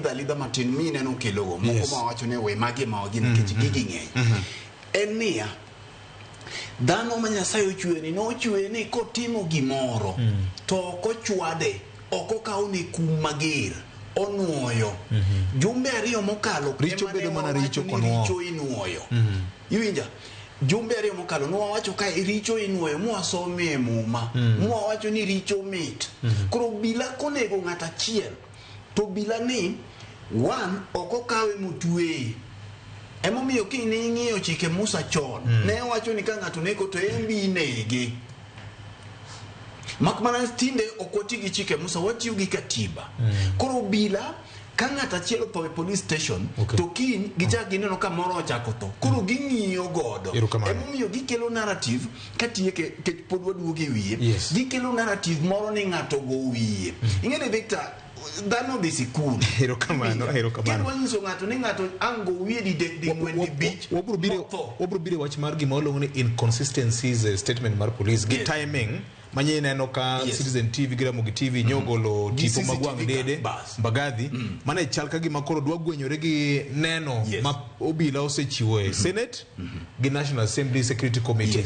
alidha alidha matin mi ineno kelogo moko ma wacho ni we magi ma wagi nikech gigi ng'eny. En niya, dhano ma Nyasaye ochweyo ni nochweye ni kotimo gimoro to ok ochwade, ok okawne kum mager, onuoyo. Jumbe ariyo mokalo Richo ema ne bedo mana wawacho richo ni konuo. richo inuoyo. Iwinja? Jumbe ariyo mokalo nwawacho ka richo inuoyo mwasomie muma. Mwawacho ni richo mit. Koro obila konego ng'at achiel to obila ni one ok okawe motweye. Emomiyo kining'iyo chike Musa chon, ne wacho ni ka ng'ato neko to en bi inege. Mak mana tinde ok wati gi chike Musa, watiyo gi katiba. Koro obila ka ng'ato achiel otho e police station to kiny gichak gineno ka moro ochako tho. Koro ging'iyo godo. Erokamano. Emomiyo gikelo narrative katieke kech pod waduogo e wiye. Gikelo narrative moro ni ng'ato go wiye. Ing'e ni Victor, dhano odhi sikul. Erokamano, erokamano. Kidwa nyiso ng'ato ni ng'ato ang' go wiye didek ding'wen dibich Wabro biro motho. wabro biro e wach mar gima waluongo ni inconsistencies e statement mar police gi timing manye ineno ka Citizen TV gi Ramogi TV nyogolo Gi tipo mag CCTV wang' ka, dede bas. Mbagathi mane chal ka gima koro dwa gwenyore gi neno ma obila osechiwo e Senate gi National Assembly Security Committee.